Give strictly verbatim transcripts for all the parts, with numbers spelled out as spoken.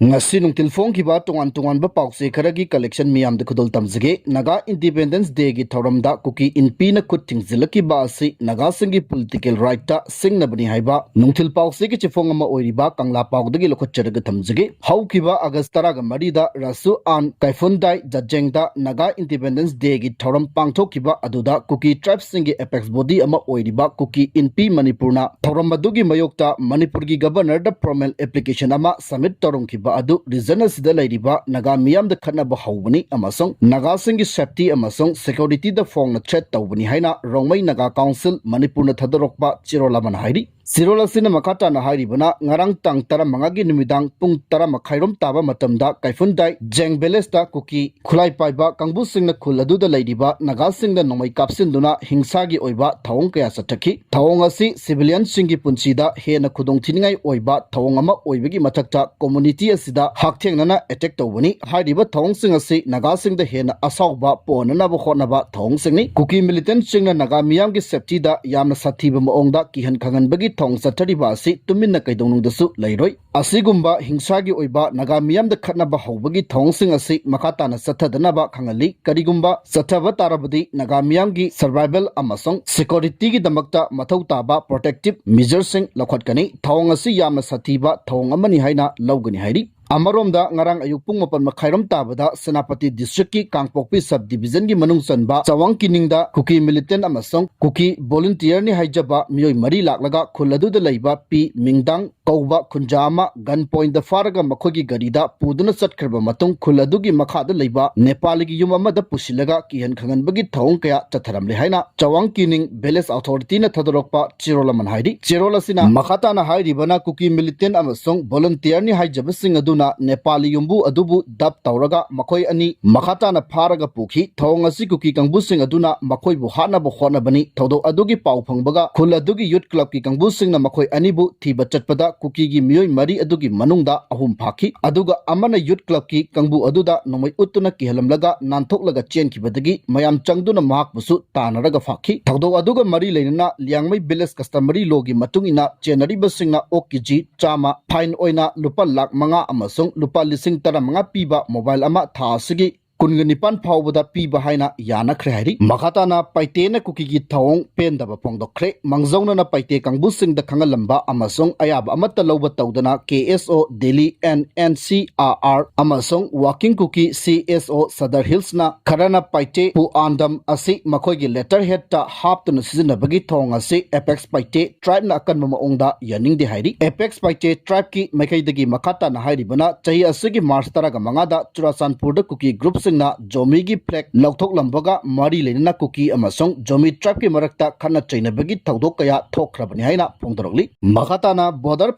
ꯉꯁꯤ ꯅꯨꯡꯊꯤꯜ ꯐꯣꯡꯈꯤꯕ ꯇꯣꯉꯥꯟ ꯇꯣꯉꯥꯟꯕ ꯄꯥꯎꯆꯦ ꯈꯔꯒꯤ collection ꯃꯤꯌꯥꯝꯗ ꯈꯨꯗꯣꯜ ꯇꯝꯖꯒꯦ꯫ ꯅꯥꯒꯥ Independence Day ꯒꯤ ꯊꯧꯔꯝꯗ ꯀꯨꯀꯤ ꯏꯟꯄꯤꯅ ꯈꯨꯠ ꯊꯤꯡꯖꯤꯜꯂꯛꯈꯤꯕ ꯑꯁꯤ ꯅꯥꯒꯥꯁꯤꯡꯒꯤ political right ꯇ ꯁꯤꯡꯅꯕꯅꯤ ꯍꯥꯏꯕ ꯅꯨꯡꯊꯤꯜ ꯄꯥꯎꯆꯦꯒꯤ ꯆꯦꯐꯣꯡ ꯑꯃ ꯑꯣꯏꯔꯤꯕ ꯀꯪꯂꯥ ꯄꯥꯎꯗꯒꯤ ꯂꯧꯈꯠꯆꯔꯒ ꯊꯝꯖꯒꯦ꯫ ꯍꯧꯈꯤꯕ August ꯇꯔꯥꯒ ꯃꯔꯤꯗ ꯔꯥꯁꯨ ꯑꯥꯟ ꯀꯥꯏꯐꯨꯟꯗꯥꯏ ꯖꯖꯦꯡꯗ ꯅꯥꯒꯥ Independence Day ꯒꯤ ꯊꯧꯔꯝ ꯄꯥꯡꯊꯣꯛꯈꯤꯕ ꯑꯗꯨꯗ ꯀꯨꯀꯤ tribes ꯁꯤꯡꯒꯤ apex body ꯑꯃ ꯑꯣꯏꯔꯤꯕ ꯀꯨꯀꯤ ꯏꯟꯄꯤ ꯃꯅꯤꯄꯨꯔꯅ ꯊꯧꯔꯝ ꯑꯗꯨꯒꯤ ꯃꯥꯌꯣꯛꯇ ꯃꯅꯤꯄꯨꯔꯒꯤ Governor ꯗ formal application ꯑꯃ submit ꯇꯧꯔꯝꯈꯤꯕ ꯑꯗꯨ region ꯑꯁꯤꯗ ꯂꯩꯔꯤꯕ ꯅꯥꯒꯥ ꯃꯤꯌꯥꯝꯗ ꯈꯠꯅꯕ ꯍꯧꯕꯅꯤ ꯑꯃꯁꯨꯡ ꯅꯥꯒꯥꯁꯤꯡꯒꯤ safety ꯑꯃꯁꯨꯡ security ꯗ ꯐꯣꯡꯅ threat ꯇꯧꯕꯅꯤ ꯍꯥꯏꯅ ꯔꯣꯡꯃꯩ ꯅꯥꯒꯥ Council ꯃꯅꯤꯄꯨꯔꯅ ꯊꯥꯗꯣꯔꯛꯄ ꯆꯦꯔꯣꯜ ꯑꯃꯅ ꯍꯥꯏꯔꯤ꯫ ꯆꯦꯔꯣꯜ ꯑꯁꯤꯅ ꯃꯈꯥ ꯇꯥꯅ ꯍꯥꯏꯔꯤꯕꯅ, ꯉꯔꯥꯡ ꯇꯥꯡ ꯇꯔꯥꯃꯉꯥꯒꯤ ꯅꯨꯃꯤꯗꯥꯡ ꯄꯨꯡ ꯇꯔꯥ ꯃꯈꯥꯏꯔꯣꯝ ꯇꯥꯕ ꯃꯇꯝꯗ ꯀꯥꯏꯐꯨꯟꯗꯥꯏ ꯖꯦꯡ village ꯇ ꯀꯨꯀꯤ ꯈꯨꯠꯂꯥꯏ ꯄꯥꯏꯕ ꯀꯥꯡꯕꯨꯁꯤꯡꯅ ꯈꯨꯜ ꯑꯗꯨꯗ ꯂꯩꯔꯤꯕ ꯅꯥꯒꯥꯁꯤꯡꯗ ꯅꯣꯡꯃꯩ ꯀꯥꯞꯁꯤꯟꯗꯨꯅ ꯍꯤꯡꯁꯥꯒꯤ ꯑꯣꯏꯕ ꯊꯧꯑꯣꯡ ꯀꯌꯥ ꯆꯠꯊꯈꯤ꯫ ꯊꯧꯑꯣꯡ ꯑꯁꯤ civilian ꯁꯤꯡꯒꯤ ꯄꯨꯟꯁꯤꯗ ꯍꯦꯟꯅ ꯈꯨꯗꯣꯡꯊꯤꯅꯤꯡꯉꯥꯏ ꯑꯣꯏꯕ ꯊꯧꯑꯣꯡ ꯑꯃ ꯑꯣꯏꯕꯒꯤ ꯃꯊꯛꯇ community ꯑꯁꯤꯗ ꯍꯛꯊꯦꯡꯅꯅ attack ꯇꯧꯕꯅꯤ꯫ ꯍꯥꯏꯔꯤꯕ ꯊꯧꯑꯣꯡꯁꯤꯡ ꯑꯁꯤ ꯅꯥꯒꯥꯁꯤꯡꯗ ꯍꯦꯟꯅ ꯑꯁꯥꯎꯕ ꯄꯣꯛꯍꯟꯅꯕ ꯍꯣꯠꯅꯕ ꯊꯧꯑꯣꯡꯁꯤꯡꯅꯤ꯫ ꯀꯨꯀꯤ militant ꯁꯤꯡꯅ ꯅꯥꯒꯥ ꯃꯤꯌꯥꯝꯒꯤ safety ꯗ ꯌꯥꯝꯅ ꯁꯥꯊꯤꯕ ꯃꯑꯣꯡꯗ ꯀꯤꯍꯟ ꯈꯪꯍꯟꯕꯒꯤ ꯊꯧꯑꯣꯡ ꯆꯠꯊꯔꯤꯕ ꯑꯁꯤ ꯇꯨꯃꯤꯟꯅ ꯀꯩꯗꯧꯅꯨꯡꯗꯁꯨ ꯂꯩꯔꯣꯏ꯫ ꯑꯁꯤꯒꯨꯝꯕ ꯍꯤꯡꯁꯥꯒꯤ ꯑꯣꯏꯕ ꯅꯥꯒꯥ ꯃꯤꯌꯥꯝꯗ ꯈꯠꯅꯕ ꯍꯧꯕꯒꯤ ꯊꯧꯑꯣꯡꯁꯤꯡ ꯑꯁꯤ ꯃꯈꯥ ꯇꯥꯅ ꯆꯠꯊꯗꯅꯕ ꯈꯪꯍꯜꯂꯤ꯫ ꯀꯔꯤꯒꯨꯝꯕ ꯆꯠꯊꯕ ꯇꯥꯔꯕꯗꯤ ꯅꯥꯒꯥ ꯃꯤꯌꯥꯝꯒꯤ survival ꯑꯃꯁꯨꯡ security ꯒꯤꯗꯃꯛꯇ ꯃꯊꯧ ꯇꯥꯕ protective measure ꯁꯤꯡ ꯂꯧꯈꯠꯀꯅꯤ꯫ ꯊꯧꯑꯣꯡ ꯑꯁꯤ ꯌꯥꯝꯅ ꯁꯥꯊꯤꯕ ꯊꯧꯑꯣꯡ ꯑꯃꯅꯤ ꯍꯥꯏꯅ ꯂꯧꯒꯅꯤ ꯍꯥꯏꯔꯤ꯫ ꯑꯃꯔꯣꯝꯗ, ꯉꯔꯥꯡ ꯑꯌꯨꯛ ꯄꯨꯡ ꯃꯥꯄꯟ ꯃꯈꯥꯏꯔꯣꯝ ꯇꯥꯕꯗ ꯁꯦꯅꯥꯄꯇꯤ district ꯀꯤ ꯀꯥꯡꯄꯣꯛꯄꯤ sub division ꯒꯤ ꯃꯅꯨꯡ ꯆꯟꯕ ꯆꯋꯥꯡ ꯀꯤꯅꯤꯡꯗ ꯀꯨꯀꯤ militant ꯑꯃꯁꯨꯡ ꯀꯨꯀꯤ volunteer ꯅꯤ ꯍꯥꯏꯖꯕ ꯃꯤꯑꯣꯏ ꯃꯔꯤ ꯂꯥꯛꯂꯒ ꯈꯨꯜ ꯑꯗꯨꯗ ꯂꯩꯕ ꯄꯤ ꯃꯤꯡꯗꯥꯡ ꯀꯧꯕ ꯈꯨꯟꯖꯥ ꯑꯃ gun point ꯗ ꯐꯥꯔꯒ ꯃꯈꯣꯏꯒꯤ ꯒꯥꯔꯤꯗ ꯄꯨꯗꯨꯅ ꯆꯠꯈ꯭ꯔꯕ ꯃꯇꯨꯡ, ꯈꯨꯜ ꯑꯗꯨꯒꯤ ꯃꯈꯥꯗ ꯂꯩꯕ ꯅꯦꯄꯥꯂꯤꯒꯤ ꯌꯨꯝ ꯑꯃꯗ ꯄꯨꯁꯤꯜꯂꯒ ꯀꯤꯍꯟ ꯈꯪꯍꯟꯕꯒꯤ ꯊꯧꯑꯣꯡ ꯀꯌꯥ ꯆꯠꯊꯔꯝꯂꯦ ꯍꯥꯏꯅ ꯆꯋꯥꯡ ꯀꯤꯅꯤꯡ village authority ꯅ ꯊꯥꯗꯣꯔꯛꯄ ꯆꯦꯔꯣꯜ ꯑꯃꯅ ꯍꯥꯏꯔꯤ꯫ ꯆꯦꯔꯣꯜ ꯑꯁꯤꯅ ꯃꯈꯥ ꯇꯥꯅ ꯍꯥꯏꯔꯤꯕꯅ, ꯀꯨꯀꯤ militant ꯑꯃꯁꯨꯡ volunteer ꯅꯤ ꯍꯥꯏꯖꯕꯁꯤꯡ ꯑꯗꯨꯅ ꯅꯦꯄꯥꯂꯤ ꯌꯨꯝꯕꯨ ꯑꯗꯨꯕꯨ ꯗꯞ ꯇꯧꯔꯒ ꯃꯈꯣꯏ ꯑꯅꯤ ꯃꯈꯥ ꯇꯥꯅ ꯐꯥꯔꯒ ꯄꯨꯈꯤ꯫ ꯊꯧꯑꯣꯡ ꯑꯁꯤ ꯀꯨꯀꯤ ꯀꯥꯡꯕꯨꯁꯤꯡ ꯑꯗꯨꯅ ꯃꯈꯣꯏꯕꯨ ꯍꯥꯠꯅꯕ ꯍꯣꯠꯅꯕꯅꯤ꯫ ꯊꯧꯗꯣꯛ ꯑꯗꯨꯒꯤ ꯄꯥꯎ ꯐꯪꯕꯒ ꯈꯨꯜ ꯑꯗꯨꯒꯤ youth club ꯀꯤ ꯀꯥꯡꯕꯨꯁꯤꯡꯅ ꯃꯈꯣꯏ ꯑꯅꯤꯕꯨ ꯊꯤꯕ ꯆꯠꯄꯗ ꯀꯨꯀꯤꯒꯤ ꯃꯤꯑꯣꯏ ꯃꯔꯤ ꯑꯗꯨꯒꯤ ꯃꯅꯨꯡꯗ ꯑꯍꯨꯝ ꯐꯥꯈꯤ, ꯑꯗꯨꯒ ꯑꯃꯅ youth club ꯀꯤ ꯀꯥꯡꯕꯨ ꯑꯗꯨꯗ ꯅꯣꯡꯃꯩ ꯎꯠꯇꯨꯅ ꯀꯤꯍꯜꯂꯝꯂꯒ ꯅꯥꯟꯊꯣꯛꯂꯒ ꯆꯦꯟꯈꯤꯕꯗꯒꯤ ꯃꯌꯥꯝ ꯆꯪꯗꯨꯅ ꯃꯍꯥꯛꯄꯨꯁꯨ ꯇꯥꯟꯅꯔꯒ ꯐꯥꯈꯤ꯫ ꯊꯧꯗꯣꯛ ꯑꯗꯨꯒ ꯃꯔꯤ ꯂꯩꯅꯅ ꯂꯤꯌꯥꯡꯃꯩ village customary law ꯒꯤ ꯃꯇꯨꯡ ꯏꯟꯅ ꯆꯦꯟꯅꯔꯤꯕꯁꯤꯡꯅ ꯑꯣꯛ ꯀꯦꯖꯤ ꯆꯥꯝꯃ, fine ꯑꯣꯏꯅ ꯂꯨꯄꯥ ꯂꯥꯈ ꯃꯉꯥ ꯑꯃ ꯑꯃꯁꯨꯡ ꯂꯨꯄꯥ ꯂꯤꯁꯤꯡ ꯇꯔꯥꯃꯉꯥ ꯄꯤꯕ ꯃꯣꯕꯥꯏꯜ ꯑꯃ ꯊꯥ ꯑꯁꯤꯒꯤ ꯀꯨꯟꯒ ꯅꯤꯄꯥꯟ ꯐꯥꯎꯕꯗ ꯄꯤꯕ ꯍꯥꯏꯅ ꯌꯥꯅꯈ꯭ꯔꯦ ꯍꯥꯏꯔꯤ꯫ ꯃꯈꯥ ꯇꯥꯅ ꯄꯥꯏꯇꯦꯅ ꯀꯨꯀꯤꯒꯤ ꯊꯧꯑꯣꯡ ꯄꯦꯟꯗꯕ ꯐꯣꯡꯗꯣꯛꯈ꯭ꯔꯦ꯫ ꯃꯥꯡꯖꯧꯅꯅ ꯄꯥꯏꯇꯦ ꯀꯥꯡꯕꯨꯁꯤꯡꯗ ꯈꯪꯍꯜꯂꯝꯕ ꯑꯃꯁꯨꯡ ꯑꯌꯥꯕ ꯑꯃꯠꯇ ꯂꯧꯕ ꯇꯧꯗꯅ K S O Delhi N N C R R ꯑꯃꯁꯨꯡ ꯋꯥꯀꯤꯡ ꯀꯨꯀꯤ ꯁꯤ ꯑꯦꯁ ꯑꯣ ꯁꯗꯔ ꯍꯤꯜꯁꯅ ꯈꯔꯅ ꯄꯥꯏꯇꯦ ꯄꯨ ꯑꯥꯟꯗꯝ ꯑꯁꯤ ꯃꯈꯣꯏꯒꯤ ꯂꯦꯇꯔ ꯍꯦꯗꯇ ꯍꯥꯞꯇꯨꯅ ꯁꯤꯖꯤꯟꯅꯕꯒꯤ ꯊꯧꯑꯣꯡ ꯑꯁꯤ ꯑꯦꯄꯦꯛꯁ ꯄꯥꯏꯇꯦ ꯇ꯭ꯔꯥꯏꯕꯅ ꯑꯀꯟꯕ ꯃꯑꯣꯡꯗ ꯌꯥꯅꯤꯡꯗꯦ ꯍꯥꯏꯔꯤ꯫ ꯑꯦꯄꯦꯛꯁ ꯄꯥꯏꯇꯦ ꯇ꯭ꯔꯥꯏꯕꯀꯤ ꯃꯥꯏꯀꯩꯗꯒꯤ ꯃꯈꯥ ꯇꯥꯅ ꯍꯥꯏꯔꯤꯕꯅ ꯆꯍꯤ ꯑꯁꯤꯒꯤ ꯃꯥꯔꯆ ꯇꯔꯥꯃꯉꯥꯗ ꯆꯨꯔꯥꯆꯥꯟꯄꯨꯔꯗ ꯀꯨꯀꯤ ꯒ꯭ꯔꯨꯞꯁꯤꯡꯅ ꯖꯣꯃꯤꯒꯤ ꯐ꯭ꯂꯦꯒ ꯂꯧꯊꯣꯛꯂꯝꯕꯒ ꯃꯔꯤ ꯂꯩꯅꯅ ꯀꯨꯀꯤ ꯑꯃꯁꯨꯡ ꯖꯣꯃꯤ ꯇ꯭ꯔꯥꯏꯕꯀꯤ ꯃꯔꯛꯇ ꯈꯠꯅ ꯆꯩꯅꯕꯒꯤ ꯊꯧꯗꯣꯛ ꯀꯌꯥ ꯊꯣꯛꯈ꯭ꯔꯕꯅꯤ ꯍꯥꯏꯅ ꯐꯣꯡꯗꯣꯔꯛꯂꯤ꯫ ꯃꯈꯥ ꯇꯥꯅ ꯕꯣꯔꯗꯔ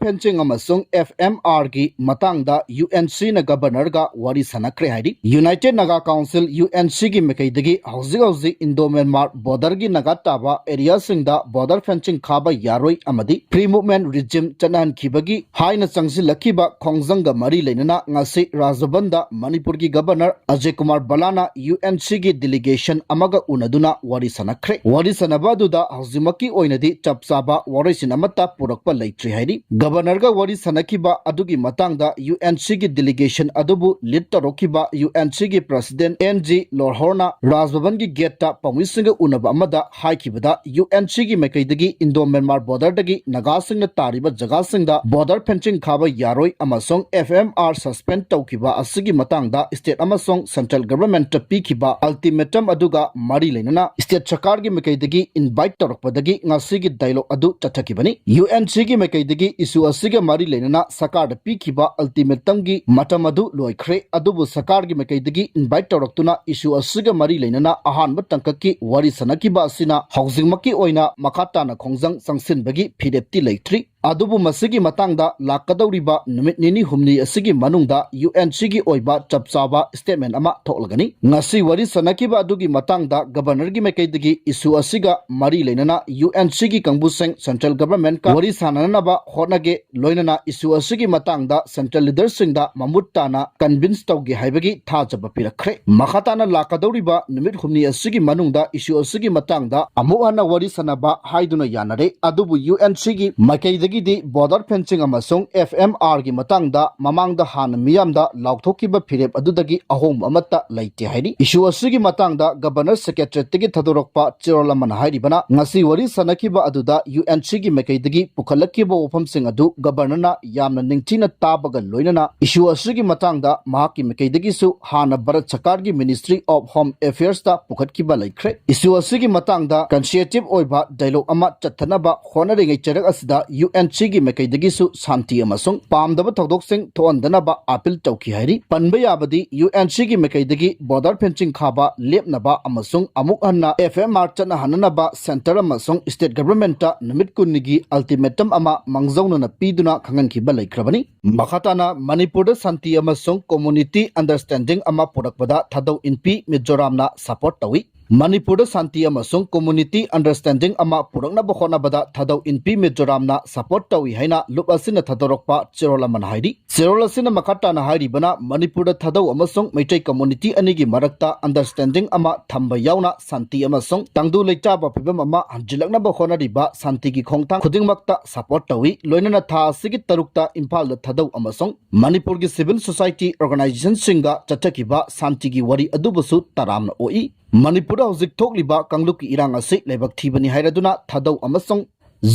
ꯐꯦꯟꯁꯤꯡ ꯑꯃꯁꯨꯡ ꯑꯦꯐ ꯑꯦꯝ ꯑꯥꯔꯒꯤ ꯃꯇꯥꯡꯗ ꯌꯨ ꯑꯦꯟ ꯁꯤꯅ ꯒꯕꯔꯅꯔꯒ ꯋꯥꯔꯤ ꯁꯥꯟꯅꯈ꯭ꯔꯦ ꯍꯥꯏꯔꯤ꯫ United Naga council, U N ꯁꯤꯒꯤ ꯃꯥꯏꯀꯩꯗꯒꯤ ꯍꯧꯖꯤꯛ ꯍꯧꯖꯤꯛ ꯏꯟꯗꯣ ꯃ꯭ꯌꯥꯟꯃꯥꯔ ꯕꯣꯔꯗꯔꯒꯤ ꯅꯥꯒꯥ ꯇꯥꯕ ꯑꯦꯔꯤꯌꯥꯁꯤꯡꯗ ꯕꯣꯔꯗꯔ ꯐꯦꯟꯁꯤꯡ ꯈꯥꯕ ꯌꯥꯔꯣꯏ ꯑꯃꯗꯤ ꯐ꯭ꯔꯤ ꯃꯨꯚꯃꯦꯟꯠ ꯔꯤꯖꯤꯝ ꯆꯠꯅꯍꯟꯈꯤꯕꯒꯤ ꯍꯥꯏꯅ ꯆꯪꯁꯤꯜꯂꯛꯈꯤꯕ ꯈꯣꯡꯖꯪꯒ ꯃꯔꯤ ꯂꯩꯅꯅ ꯉꯁꯤ ꯔꯥꯖꯚꯕꯟꯗ ꯃꯅꯤꯄꯨꯔꯒꯤ governor Ajay Kumar ꯕꯂꯥꯅ U N ꯁꯤꯒꯤ ꯗꯦꯂꯤꯒꯦꯁꯟ ꯑꯃꯒ ꯎꯅꯗꯨꯅ ꯋꯥꯔꯤ ꯁꯥꯟꯅꯈ꯭ꯔꯦ꯫ ꯋꯥꯔꯤ ꯁꯥꯟꯅꯕ ꯑꯗꯨꯗ ꯍꯧꯖꯤꯛꯃꯛꯀꯤ ꯑꯣꯏꯅꯗꯤ ꯆꯞ ꯆꯥꯕ ꯋꯥꯔꯣꯏꯁꯤꯟ ꯑꯃꯠꯇ ꯄꯨꯔꯛꯄ ꯂꯩꯇ꯭ꯔꯤ ꯍꯥꯏꯔꯤ꯫ ꯒꯕꯔꯅꯔꯒ ꯋꯥꯔꯤ ꯁꯥꯟꯅꯈꯤꯕ ꯑꯗꯨꯒꯤ ꯃꯇꯥꯡꯗ ꯌꯨ ꯑꯦꯟ ꯁꯤꯒꯤ ꯗꯦꯂꯤꯒꯦꯁꯟ ꯑꯗꯨꯕꯨ ꯂꯤꯗ ꯇꯧꯔꯛꯈꯤꯕ ꯌꯨ ꯑꯦꯟ ꯁꯤꯒꯤ ꯄ꯭ꯔꯁꯤꯗꯦꯟꯠ ꯑꯦꯟ ꯖꯤ ꯂꯣꯔꯍꯣꯔꯅ ꯔꯥꯖꯚꯕꯟꯒꯤ ꯒꯦꯠꯇ ꯄꯥꯎꯃꯤꯁꯤꯡꯒ ꯎꯅꯕ ꯑꯃꯗ ꯍꯥꯏꯈꯤꯕꯗ, ꯌꯨ ꯑꯦꯟ ꯁꯤꯒꯤ ꯃꯥꯏꯀꯩꯗꯒꯤ ꯏꯟꯗꯣ ꯃ꯭ꯌꯥꯟꯃꯥꯔ ꯕꯣꯔꯗꯔꯗꯒꯤ ꯅꯥꯒꯥꯁꯤꯡꯅ ꯇꯥꯔꯤꯕ ꯖꯒꯥꯁꯤꯡꯗ ꯕꯣꯔꯗꯔ ꯐꯦꯟꯁꯤꯡ ꯈꯥꯕ ꯌꯥꯔꯣꯏ ꯑꯃꯁꯨꯡ ꯑꯦꯐ ꯑꯦꯝ ꯑꯥꯔ ꯁꯁꯄꯦꯟ ꯇꯧꯈꯤꯕ ꯑꯁꯤꯒꯤ ꯃꯇꯥꯡꯗ ꯁ꯭ꯇꯦꯠ ꯑꯃꯁꯨꯡ ꯁꯦꯟꯇ꯭ꯔꯦꯜ ꯒꯚꯔꯟꯃꯦꯟꯠꯇ ꯄꯤꯈꯤꯕ ꯑꯜꯇꯤꯃꯦꯇꯝ ꯑꯗꯨꯒ ꯃꯔꯤ ꯂꯩꯅꯅ ꯁ꯭ꯇꯦꯠ ꯁꯔꯀꯥꯔꯒꯤ ꯃꯥꯏꯀꯩꯗꯒꯤ ꯏꯟꯚꯥꯏꯠ ꯇꯧꯔꯛꯄꯗꯒꯤ ꯉꯁꯤꯒꯤ ꯗꯥꯏꯂꯣꯒ ꯑꯗꯨ ꯆꯠꯊꯈꯤꯕꯅꯤ꯫ ꯌꯨ ꯑꯦꯟ ꯁꯤꯒꯤ ꯃꯥꯏꯀꯩꯗꯒꯤ ꯏꯁꯨ ꯑꯁꯤꯒ ꯃꯔꯤ ꯂꯩꯅꯅ ꯁꯔꯀꯥꯔꯗ ꯄꯤꯈꯤꯕ ꯑꯜꯇꯤꯃꯦꯇꯝꯒꯤ ꯃꯇꯝ ꯑꯗꯨ ꯂꯣꯏꯈ꯭ꯔꯦ, ꯑꯗꯨꯕꯨ ꯁꯔꯀꯥꯔꯒꯤ ꯃꯥꯏꯀꯩꯗꯒꯤ ꯏꯟꯚꯥꯏꯠ ꯇꯧꯔꯛꯇꯨꯅ ꯏꯁꯨ ꯑꯁꯤꯒ ꯃꯔꯤ ꯂꯩꯅꯅ ꯑꯍꯥꯟꯕ ꯇꯥꯡꯀꯛꯀꯤ ꯋꯥꯔꯤ ꯁꯥꯟꯅꯈꯤꯕ ꯑꯁꯤꯅ ꯍꯧꯖꯤꯛꯃꯛꯀꯤ ꯑꯣꯏꯅ ꯃꯈꯥ ꯇꯥꯅ ꯈꯣꯡꯖꯪ ꯆꯪꯁꯤꯟꯕꯒꯤ ꯐꯤꯔꯦꯞꯇꯤ ꯂꯩꯇ꯭ꯔꯤ꯫ ꯑꯗꯨꯕꯨ ꯃꯁꯤꯒꯤ ꯃꯇꯥꯡꯗ ꯂꯥꯛꯀꯗꯧꯔꯤꯕ ꯅꯨꯃꯤꯠ ꯅꯤꯅꯤ ꯍꯨꯝꯅꯤ ꯑꯁꯤꯒꯤ ꯃꯅꯨꯡꯗ ꯌꯨ ꯑꯦꯟ ꯁꯤꯒꯤ ꯑꯣꯏꯕ ꯆꯞ ꯆꯥꯕ ꯁ꯭ꯇꯦꯠꯃꯦꯟꯠ ꯑꯃ ꯊꯣꯛꯂꯒꯅꯤ꯫ ꯉꯁꯤ ꯋꯥꯔꯤ ꯁꯥꯟꯅꯈꯤꯕ ꯑꯗꯨꯒꯤ ꯃꯇꯥꯡꯗ ꯒꯕꯔꯅꯔꯒꯤ ꯃꯥꯏꯀꯩꯗꯒꯤ ꯏꯁꯨ ꯑꯁꯤꯒ ꯃꯔꯤ ꯂꯩꯅꯅ ꯌꯨ ꯑꯦꯟ ꯁꯤꯒꯤ ꯀꯥꯡꯕꯨꯁꯤꯡ ꯁꯦꯟꯇ꯭ꯔꯦꯜ ꯒꯚꯔꯟꯃꯦꯟꯠꯀ ꯋꯥꯔꯤ ꯁꯥꯟꯅꯅꯕ ꯍꯣꯠꯅꯒꯦ, ꯂꯣꯏꯅꯅ ꯏꯁꯨ ꯑꯁꯤꯒꯤ ꯃꯇꯥꯡꯗ ꯁꯦꯟꯇ꯭ꯔꯦꯜ ꯂꯤꯗꯔꯁꯤꯡꯗ ꯃꯃꯨꯠ ꯇꯥꯅ ꯀꯟꯚꯤꯟꯁ ꯇꯧꯒꯦ ꯍꯥꯏꯕꯒꯤ ꯊꯥꯖꯕ ꯄꯤꯔꯛꯈ꯭ꯔꯦ꯫ ꯃꯈꯥ ꯇꯥꯅ ꯂꯥꯛꯀꯗꯧꯔꯤꯕ ꯅꯨꯃꯤꯠ ꯍꯨꯝꯅꯤ ꯑꯁꯤꯒꯤ ꯃꯅꯨꯡꯗ ꯏꯁꯨ ꯑꯁꯤꯒꯤ ꯃꯇꯥꯡꯗ ꯑꯃꯨꯛ ꯍꯟꯅ ꯋꯥꯔꯤ ꯁꯥꯟꯅꯕ ꯍꯥꯏꯗꯨꯅ ꯌꯥꯅꯔꯦ, ꯑꯗꯨꯕꯨ ꯌꯨ ꯑꯦꯟ ꯁꯤꯒꯤ ꯃꯥꯏꯀꯩꯗꯒꯤ ꯗꯤ ꯕꯣꯔꯗꯔ ꯐꯦꯟꯁꯤꯡ ꯑꯃꯁꯨꯡ ꯑꯦꯐ ꯑꯦꯝ ꯑꯥꯔꯒꯤ ꯃꯇꯥꯡꯗ ꯃꯃꯥꯡꯗ ꯍꯥꯟꯅ ꯃꯤꯌꯥꯝꯗ ꯂꯥꯎꯊꯣꯛꯈꯤꯕ ꯐꯤꯔꯦꯞ ꯑꯗꯨꯗꯒꯤ ꯑꯍꯣꯡꯕ ꯑꯃꯠꯇ ꯂꯩꯇꯦ ꯍꯥꯏꯔꯤ꯫ ꯏꯁꯨ ꯑꯁꯤꯒꯤ ꯃꯇꯥꯡꯗ ꯒꯕꯔꯅꯔ ꯁꯦꯀ꯭ꯔꯦꯇꯔꯤꯌꯦꯠꯇꯒꯤ ꯊꯥꯗꯣꯔꯛꯄ ꯆꯦꯔꯣꯜ ꯑꯃꯅ ꯍꯥꯏꯔꯤꯕꯅ, ꯉꯁꯤ ꯋꯥꯔꯤ ꯁꯥꯟꯅꯈꯤꯕ ꯑꯗꯨꯗ ꯌꯨ ꯑꯦꯟ ꯁꯤꯒꯤ ꯃꯥꯏꯀꯩꯗꯒꯤ ꯄꯨꯈꯠꯂꯛꯈꯤꯕ ꯋꯥꯐꯝꯁꯤꯡ ꯑꯗꯨ ꯒꯕꯔꯅꯔꯅ ꯌꯥꯝꯅ ꯅꯤꯡꯊꯤꯅ ꯇꯥꯕꯒ ꯂꯣꯏꯅꯅ ꯏꯁꯨ ꯑꯁꯤꯒꯤ ꯃꯇꯥꯡꯗ ꯃꯍꯥꯛꯀꯤ ꯃꯥꯏꯀꯩꯗꯒꯤꯁꯨ ꯍꯥꯟꯅ ꯚꯥꯔꯠ ꯁꯔꯀꯥꯔꯒꯤ ꯃꯤꯅꯤꯁꯇ꯭ꯔꯤ ꯑꯣꯐ ꯍꯣꯝ ꯑꯦꯐꯤꯌꯔꯁꯇ ꯄꯨꯈꯠꯈꯤꯕ ꯂꯩꯈ꯭ꯔꯦ꯫ ꯏꯁꯨ ꯑꯁꯤꯒꯤ ꯃꯇꯥꯡꯗ ꯀꯟꯁꯤꯌꯦꯇꯤꯚ ꯑꯣꯏꯕ ꯗꯥꯏꯂꯣꯒ ꯑꯃ ꯆꯠꯊꯅꯕ ꯍꯣꯠꯅꯔꯤꯉꯩ ꯆꯩꯔꯛ ꯑꯁꯤꯗ ꯌꯨ ꯑꯦꯟ ꯁꯤꯒꯤ ꯃꯥꯏꯀꯩꯗꯒꯤꯁꯨ ꯁꯥꯟꯇꯤ ꯑꯃꯁꯨꯡ ꯄꯥꯝꯗꯕ ꯊꯧꯗꯣꯛꯁꯤꯡ ꯊꯣꯛꯍꯟꯗꯅꯕ ꯑꯥꯄꯤꯜ ꯇꯧꯈꯤ ꯍꯥꯏꯔꯤ꯫ ꯄꯟꯕ ꯌꯥꯕꯗꯤ, ꯌꯨ ꯑꯦꯟ ꯁꯤꯒꯤ ꯃꯥꯏꯀꯩꯗꯒꯤ ꯕꯣꯔꯗꯔ ꯐꯦꯟꯁꯤꯡ ꯈꯥꯕ ꯂꯦꯞꯅꯕ ꯑꯃꯁꯨꯡ ꯑꯃꯨꯛ ꯍꯟꯅ ꯑꯦꯐ ꯑꯦꯝ ꯑꯥꯔ ꯆꯠꯅꯍꯟꯅꯅꯕ ꯁꯦꯟꯇꯔ ꯑꯃꯁꯨꯡ ꯁ꯭ꯇꯦꯠ ꯒꯚꯔꯟꯃꯦꯟꯠꯇ ꯅꯨꯃꯤꯠ ꯀꯨꯟꯅꯤꯒꯤ ꯑꯜꯇꯤꯃꯦꯇꯝ ꯑꯃ ꯃꯥꯡꯖꯧꯅꯅ ꯄꯤꯗꯨꯅ ꯈꯪꯍꯟꯈꯤꯕ ꯂꯩꯈ꯭ꯔꯕꯅꯤ꯫ ꯃꯈꯥ ꯇꯥꯅ ꯃꯅꯤꯄꯨꯔꯗ ꯁꯥꯟꯇꯤ ꯑꯃꯁꯨꯡ ꯀꯝꯃꯨꯅꯤꯇꯤ ꯑꯟꯗꯔꯁ꯭ꯇꯦꯟꯗꯤꯡ ꯑꯃ ꯄꯨꯔꯛꯄꯗ ꯊꯥꯗꯧ ꯏꯟꯄꯤ ꯃꯤꯖꯣꯔꯥꯝꯅ ꯁꯄꯣꯔꯠ ꯇꯧꯏ꯫ ꯃꯅꯤꯄꯨꯔꯗ ꯁꯥꯟꯇꯤ ꯑꯃꯁꯨꯡ ꯀꯝꯃꯨꯅꯤꯇꯤ ꯑꯟꯗꯔꯁ꯭ꯇꯦꯟꯗꯤꯡ ꯑꯃ ꯄꯨꯔꯛꯅꯕ ꯍꯣꯠꯅꯕꯗ ꯊꯥꯗꯧ ꯏꯟꯄꯤ ꯃꯤꯖꯣꯔꯥꯝꯅ ꯁꯄꯣꯔꯠ ꯇꯧꯏ ꯍꯥꯏꯅ ꯂꯨꯞ ꯑꯁꯤꯅ ꯊꯥꯗꯣꯔꯛꯄ ꯆꯦꯔꯣꯜ ꯑꯃꯅ ꯍꯥꯏꯔꯤ꯫ ꯆꯦꯔꯣꯜ ꯑꯁꯤꯅ ꯃꯈꯥ ꯇꯥꯅ ꯍꯥꯏꯔꯤꯕꯅ, ꯃꯅꯤꯄꯨꯔꯗ ꯊꯥꯗꯧ ꯑꯃꯁꯨꯡ ꯃꯩꯇꯩ ꯀꯝꯃꯨꯅꯤꯇꯤ ꯑꯅꯤꯒꯤ ꯃꯔꯛꯇ ꯑꯟꯗꯔꯁ꯭ꯇꯦꯟꯗꯤꯡ ꯑꯃ ꯊꯝꯕ ꯌꯥꯎꯅ ꯁꯥꯟꯇꯤ ꯑꯃꯁꯨꯡ ꯇꯪꯗꯨ ꯂꯩꯇꯥꯕ ꯐꯤꯕꯝ ꯑꯃ ꯍꯟꯖꯤꯜꯂꯛꯅꯕ ꯍꯣꯠꯅꯔꯤꯕ ꯁꯥꯟꯇꯤꯒꯤ ꯈꯣꯡꯊꯥꯡ ꯈꯨꯗꯤꯡꯃꯛꯇ ꯁꯄꯣꯔꯠ ꯇꯧꯏ꯫ ꯂꯣꯏꯅꯅ ꯊꯥ ꯑꯁꯤꯒꯤ ꯇꯔꯨꯛꯇ ꯏꯝꯐꯥꯜꯗ ꯊꯥꯗꯧ ꯑꯃꯁꯨꯡ ꯃꯅꯤꯄꯨꯔꯒꯤ ꯁꯤꯚꯤꯜ ꯁꯣꯁꯥꯏꯇꯤ ꯑꯣꯔꯒꯅꯥꯏꯖꯦꯁꯟꯁꯤꯡꯒ ꯆꯠꯊꯈꯤꯕ ꯁꯥꯟꯇꯤꯒꯤ ꯋꯥꯔꯤ ꯑꯗꯨꯕꯨꯁꯨ ꯇꯔꯥꯝꯅ ꯑꯣꯛꯏ꯫ ꯃꯅꯤꯄꯨꯔꯗ ꯍꯧꯖꯤꯛ ꯊꯣꯛꯂꯤꯕ ꯀꯥꯡꯂꯨꯞꯀꯤ ꯏꯔꯥꯡ ꯑꯁꯤ ꯂꯥꯏꯕꯛ ꯊꯤꯕꯅꯤ ꯍꯥꯏꯔꯗꯨꯅ ꯊꯥꯗꯧ ꯑꯃꯁꯨꯡ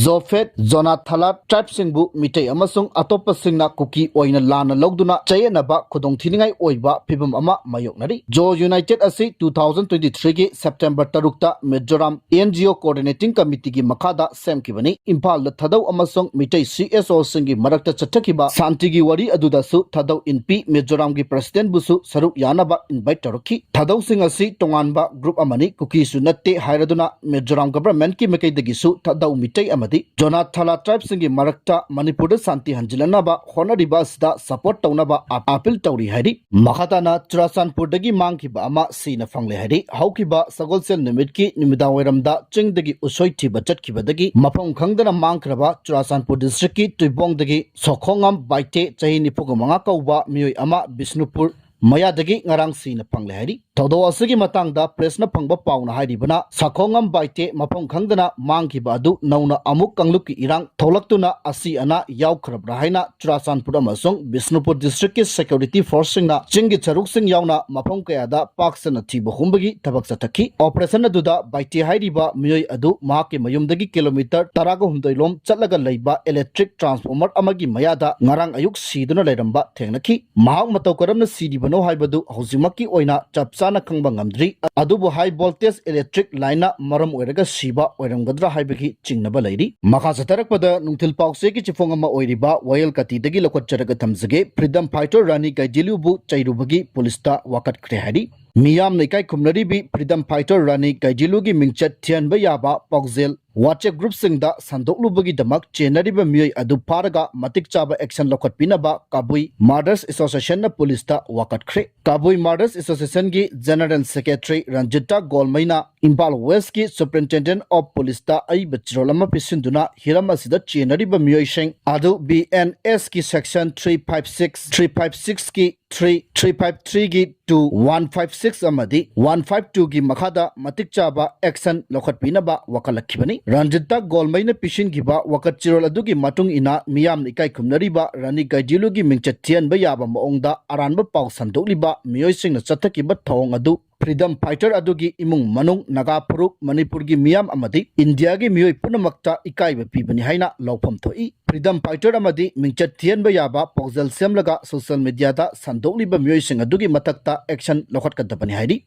ꯖꯣꯐꯦꯠ ꯖꯣꯅꯥꯊꯥꯂꯥ ꯇ꯭ꯔꯥꯏꯕꯁꯤꯡꯕꯨ ꯃꯤꯇꯩ ꯑꯃꯁꯨꯡ ꯑꯇꯣꯞꯄꯁꯤꯡꯅ ꯀꯨꯀꯤ ꯑꯣꯏꯅ ꯂꯥꯟꯅ ꯂꯧꯗꯨꯅ ꯆꯌꯦꯠꯅꯕ ꯈꯨꯗꯣꯡꯊꯤꯅꯤꯡꯉꯥꯏ ꯑꯣꯏꯕ ꯐꯤꯕꯝ ꯑꯃ ꯃꯥꯌꯣꯛꯅꯔꯤ꯫ ꯖꯣ ꯌꯨꯅꯥꯏꯇꯦꯗ ꯑꯁꯤ two thousand twenty three ꯒꯤ September ꯇꯔꯨꯛꯇ Mizoram and G O coordinating ꯀꯃꯤꯇꯤꯒꯤ ꯃꯈꯥꯗ ꯁꯦꯝꯈꯤꯕꯅꯤ꯫ ꯏꯝꯐꯥꯜꯗ ꯊꯥꯗꯧ ꯑꯃꯁꯨꯡ ꯃꯤꯇꯩ ꯁꯤ ꯑꯦꯁ ꯑꯣꯁꯤꯡꯒꯤ ꯃꯔꯛꯇ ꯆꯠꯊꯈꯤꯕ ꯁꯥꯟꯇꯤꯒꯤ ꯋꯥꯔꯤ ꯑꯗꯨꯗꯁꯨ ꯊꯥꯗꯧ ꯏꯟꯄꯤ ꯃꯤꯖꯣꯔꯥꯝꯒꯤ ꯄ꯭ꯔꯁꯤꯗꯦꯟꯕꯨꯁꯨ ꯁꯔꯨꯛ ꯌꯥꯅꯕ ꯏꯟꯚꯥꯏꯠ ꯇꯧꯔꯛꯈꯤ꯫ ꯊꯥꯗꯧꯁꯤꯡ ꯑꯁꯤ ꯇꯣꯉꯥꯟꯕ ꯒ꯭ꯔꯨꯞ ꯑꯃꯅꯤ, ꯀꯨꯀꯤꯁꯨ ꯅꯠꯇꯦ ꯍꯥꯏꯔꯗꯨꯅ ꯃꯤꯖꯣꯔꯥꯝ ꯒꯚꯔꯟꯃꯦꯟꯠꯀꯤ ꯃꯥꯏꯀꯩꯗꯒꯤꯁꯨ ꯊꯥꯗꯧ ꯃꯤꯇꯩ ꯑꯃꯗꯤ ꯖꯣꯅꯥꯊꯥꯂꯥ ꯇ꯭ꯔꯥꯏꯕꯁꯤꯡꯒꯤ ꯃꯔꯛꯇ ꯃꯅꯤꯄꯨꯔꯗ ꯁꯥꯟꯇꯤ ꯍꯟꯖꯤꯜꯂꯛꯅꯕ ꯍꯣꯠꯅꯔꯤꯕ ꯑꯁꯤꯗ ꯁꯄꯣꯔꯠ ꯇꯧꯅꯕ ꯑꯥ-, ꯑꯥꯄꯤꯜ ꯇꯧꯔꯤ ꯍꯥꯏꯔꯤ꯫ ꯃꯈꯥ ꯇꯥꯅ ꯆꯨꯔꯥꯆꯥꯟꯄꯨꯔꯗꯒꯤ ꯃꯥꯡꯈꯤꯕ ꯑꯃ ꯁꯤꯅ ꯐꯪꯂꯦ ꯍꯥꯏꯔꯤ꯫ ꯍꯧꯈꯤꯕ ꯁꯒꯣꯜꯁꯦꯜ ꯅꯨꯃꯤꯠꯀꯤ ꯅꯨꯃꯤꯗꯥꯡꯋꯥꯏꯔꯝꯗ ꯆꯤꯡꯗꯒꯤ ꯎꯁꯣꯏ ꯊꯤꯕ ꯆꯠꯈꯤꯕꯗꯒꯤ ꯃꯐꯝ ꯈꯪꯗꯅ ꯃꯥꯡꯈ꯭ꯔꯕ ꯆꯨꯔꯥꯆꯥꯟꯄꯨꯔ ꯗꯤꯁꯇ꯭ꯔꯤꯛꯀꯤ ꯇꯨꯏꯕꯣꯡꯗꯒꯤ ꯁꯣꯈꯣꯡꯉꯝ ꯕꯥꯏꯇꯦ, ꯆꯍꯤ ꯅꯤꯐꯨꯒ ꯃꯉꯥ ꯀꯧꯕ ꯃꯤꯑꯣꯏ ꯑꯃ ꯕꯤꯁꯅꯨꯄꯨꯔ ꯃꯌꯥꯗꯒꯤ ꯉꯔꯥꯡ ꯁꯤꯅ ꯐꯪꯂꯦ ꯍꯥꯏꯔꯤ꯫ ꯊꯧꯗꯣꯛ ꯑꯁꯤꯒꯤ ꯃꯇꯥꯡꯗ ꯄ꯭ꯔꯦꯁꯅ ꯐꯪꯕ ꯄꯥꯎꯅ ꯍꯥꯏꯔꯤꯕꯅ, ꯁꯥꯈꯣꯡꯉꯝ ꯕꯥꯏꯇꯦ ꯃꯐꯝ ꯈꯪꯗꯅ ꯃꯥꯡꯈꯤꯕ ꯑꯗꯨ ꯅꯧꯅ ꯑꯃꯨꯛ ꯀꯥꯡꯂꯨꯞꯀꯤ ꯏꯔꯥꯡ ꯊꯣꯛꯂꯛꯇꯨꯅ ꯑꯁꯤ ꯑꯅꯥ ꯌꯥꯎꯈ꯭ꯔꯕ꯭ꯔꯥ ꯍꯥꯏꯅ ꯆꯨꯔꯥꯆꯥꯟꯄꯨꯔ ꯑꯃꯁꯨꯡ ꯕꯤꯁꯅꯨꯄꯨꯔ ꯗꯤꯁꯇ꯭ꯔꯤꯛꯀꯤ ꯁꯦꯀ꯭ꯌꯨꯔꯤꯇꯤ ꯐꯣꯔꯁꯁꯤꯡꯅ ꯆꯤꯡꯒꯤ ꯁꯔꯨꯛꯁꯤꯡ ꯌꯥꯎꯅ ꯃꯐꯝ ꯀꯌꯥꯗ ꯄꯥꯛ ꯁꯟꯅ ꯊꯤꯕ ꯍꯨꯝꯕꯒꯤ ꯊꯕꯛ ꯆꯠꯊꯈꯤ꯫ ꯑꯣꯄꯔꯦꯁꯟ ꯑꯗꯨꯗ ꯕꯥꯏꯇꯦ ꯍꯥꯏꯔꯤꯕ ꯃꯤꯑꯣꯏ ꯑꯗꯨ ꯃꯍꯥꯛꯀꯤ ꯃꯌꯨꯝꯗꯒꯤ ꯀꯤꯂꯣꯃꯤꯇꯔ ꯇꯔꯥꯒ ꯍꯨꯝꯗꯣꯏ ꯂꯣꯝ ꯆꯠꯂꯒ ꯂꯩꯕ ꯏꯂꯦꯛꯇ꯭ꯔꯤꯛ ꯇ꯭ꯔꯥꯟꯁꯐꯣꯔꯃꯔ ꯑꯃꯒꯤ ꯃꯌꯥꯗ ꯉꯔꯥꯡ ꯑꯌꯨꯛ ꯁꯤꯗꯨꯅ ꯂꯩꯔꯝꯕ ꯊꯦꯡꯅꯈꯤ꯫ ꯃꯍꯥꯛ ꯃꯇꯧ ꯀꯔꯝꯅ ꯁꯤꯔꯤꯕꯅꯣ ꯍꯥꯏꯕꯗꯨ ꯍꯧꯖꯤꯛꯃꯛꯀꯤ ꯑꯣꯏꯅ ꯆꯞ ꯆꯥꯅ ꯈꯪꯕ ꯉꯝꯗ꯭ꯔꯤ꯫ ꯑꯗꯨꯕꯨ ꯍꯥꯏ ꯚꯣꯜꯇꯦꯖ ꯏꯂꯦꯛꯇ꯭ꯔꯤꯛ ꯂꯥꯏꯟꯅ ꯃꯔꯝ ꯑꯣꯏꯔꯒ ꯁꯤꯕ ꯑꯣꯏꯔꯝꯒꯗ꯭ꯔꯥ ꯍꯥꯏꯕꯒꯤ ꯆꯤꯡꯅꯕ ꯂꯩꯔꯤ꯫ ꯃꯈꯥ ꯆꯠꯊꯔꯛꯄꯗ ꯅꯨꯡꯊꯤꯜ ꯄꯥꯎꯆꯦꯒꯤ ꯆꯤꯐꯣꯡ ꯑꯃ ꯑꯣꯏꯔꯤꯕ ꯋꯥꯌꯦꯜ ꯀꯥꯇꯤꯗꯒꯤ ꯂꯧꯈꯠꯆꯔꯒ ꯊꯝꯖꯒꯦ꯫ ꯐ꯭ꯔꯤꯗꯝ ꯐꯥꯏꯇꯔ ꯔꯥꯅꯤ ꯒꯥꯏꯗꯤꯂꯨꯕꯨ ꯆꯩꯔꯨꯕꯒꯤ ꯄꯨꯂꯤꯁꯇ ꯋꯥꯀꯠꯈ꯭ꯔꯦ ꯍꯥꯏꯔꯤ꯫ ꯃꯤꯌꯥꯝꯅ ꯏꯀꯥꯏ ꯈꯨꯝꯅꯔꯤꯕꯤ ꯐ꯭ꯔꯤꯗꯝ ꯐꯥꯏꯇꯔ ꯔꯥꯅꯤ ꯒꯥꯏꯗꯤꯂꯨꯒꯤ ꯃꯤꯡꯆꯠ ꯊꯤꯍꯟꯕ ꯌꯥꯕ ꯄꯥꯎꯖꯦꯜ WhatsApp ꯒ꯭ꯔꯨꯞꯁꯤꯡꯗ ꯁꯟꯗꯣꯛꯂꯨꯕꯒꯤꯗꯃꯛ ꯆꯦꯟꯅꯔꯤꯕ ꯃꯤꯑꯣꯏ ꯑꯗꯨ ꯐꯥꯔꯒ ꯃꯇꯤꯛ ꯆꯥꯕ ꯑꯦꯛꯁꯟ ꯂꯧꯈꯠꯄꯤꯅꯕ ꯀꯕꯨꯏ ꯃꯥꯔꯇꯔꯁ ꯑꯦꯁꯣꯁꯤꯌꯦꯁꯟꯅ ꯄꯨꯂꯤꯁꯇ ꯋꯥꯀꯠꯈ꯭ꯔꯦ꯫ ꯀꯕꯨꯏ ꯃꯥꯔꯇꯔꯁ ꯑꯦꯁꯣꯁꯤꯌꯦꯁꯟꯒꯤ ꯖꯦꯅꯔꯦꯜ ꯁꯦꯀ꯭ꯔꯦꯇꯔꯤ ꯔꯟꯖꯤꯇꯥ ꯒꯣꯜꯃꯩꯅ ꯏꯝꯐꯥꯜ ꯋꯦꯁꯀꯤ ꯁꯨꯄꯔꯤꯟꯇꯦꯟꯗꯦꯟꯠ ꯑꯣꯐ ꯄꯨꯂꯤꯁꯇ ꯑꯏꯕ ꯆꯦꯔꯣꯜ ꯑꯃ ꯄꯤꯁꯤꯟꯗꯨꯅ ꯍꯤꯔꯝ ꯑꯁꯤꯗ ꯆꯦꯟꯅꯔꯤꯕ ꯃꯤꯑꯣꯏꯁꯤꯡ ꯑꯗꯨ BNS ꯀꯤ section three five six, three five six ꯀꯤ three, three five three ꯒꯤ two, one five six ꯑꯃꯗꯤ one five two ꯒꯤ ꯃꯈꯥꯗ ꯃꯇꯤꯛ ꯆꯥꯕ ꯑꯦꯛꯁꯟ ꯂꯧꯈꯠꯄꯤꯅꯕ ꯋꯥꯀꯠꯂꯛꯈꯤꯕꯅꯤ꯫ ꯔꯟꯖꯤꯇꯥ ꯒꯣꯜꯃꯩꯅ ꯄꯤꯁꯤꯟꯈꯤꯕ ꯋꯥꯀꯠ ꯆꯦꯔꯣꯜ ꯑꯗꯨꯒꯤ ꯃꯇꯨꯡ ꯏꯟꯅ ꯃꯤꯌꯥꯝꯅ ꯏꯀꯥꯏ ꯈꯨꯝꯅꯔꯤꯕ ꯔꯥꯅꯤ ꯒꯥꯏꯗꯤꯂꯨꯒꯤ ꯃꯤꯡꯆꯠ ꯊꯤꯍꯟꯕ ꯌꯥꯕ ꯃꯑꯣꯡꯗ ꯑꯔꯥꯟꯕ ꯄꯥꯎ ꯁꯟꯗꯣꯛꯂꯤꯕ ꯃꯤꯑꯣꯏꯁꯤꯡꯅ ꯆꯠꯊꯈꯤꯕ ꯊꯧꯑꯣꯡ ꯑꯗꯨ ꯐ꯭ꯔꯤꯗꯝ ꯐꯥꯏꯇꯔ ꯑꯗꯨꯒꯤ ꯏꯃꯨꯡ ꯃꯅꯨꯡ, ꯅꯥꯒꯥ ꯐꯨꯔꯨꯞ, ꯃꯅꯤꯄꯨꯔꯒꯤ ꯃꯤꯌꯥꯝ ꯑꯃꯗꯤ ꯏꯟꯗꯤꯌꯥꯒꯤ ꯃꯤꯑꯣꯏ ꯄꯨꯝꯅꯃꯛꯇ ꯏꯀꯥꯏꯕ ꯄꯤꯕꯅꯤ ꯍꯥꯏꯅ ꯂꯧꯐꯝ ꯊꯣꯛꯏ꯫ ꯐ꯭ꯔꯤꯗꯝ ꯐꯥꯏꯇꯔ ꯑꯃꯗꯤ ꯃꯤꯡꯆꯠ ꯊꯤꯍꯟꯕ ꯌꯥꯕ ꯄꯥꯎꯖꯦꯜ ꯁꯦꯝꯂꯒ ꯁꯣꯁꯤꯌꯦꯜ ꯃꯤꯗꯤꯌꯥꯗ ꯁꯟꯗꯣꯛꯂꯤꯕ ꯃꯤꯑꯣꯏꯁꯤꯡ ꯑꯗꯨꯒꯤ ꯃꯊꯛꯇ ꯑꯦꯛꯁꯟ ꯂꯧꯈꯠꯀꯗꯕꯅꯤ ꯍꯥꯏꯔꯤ꯫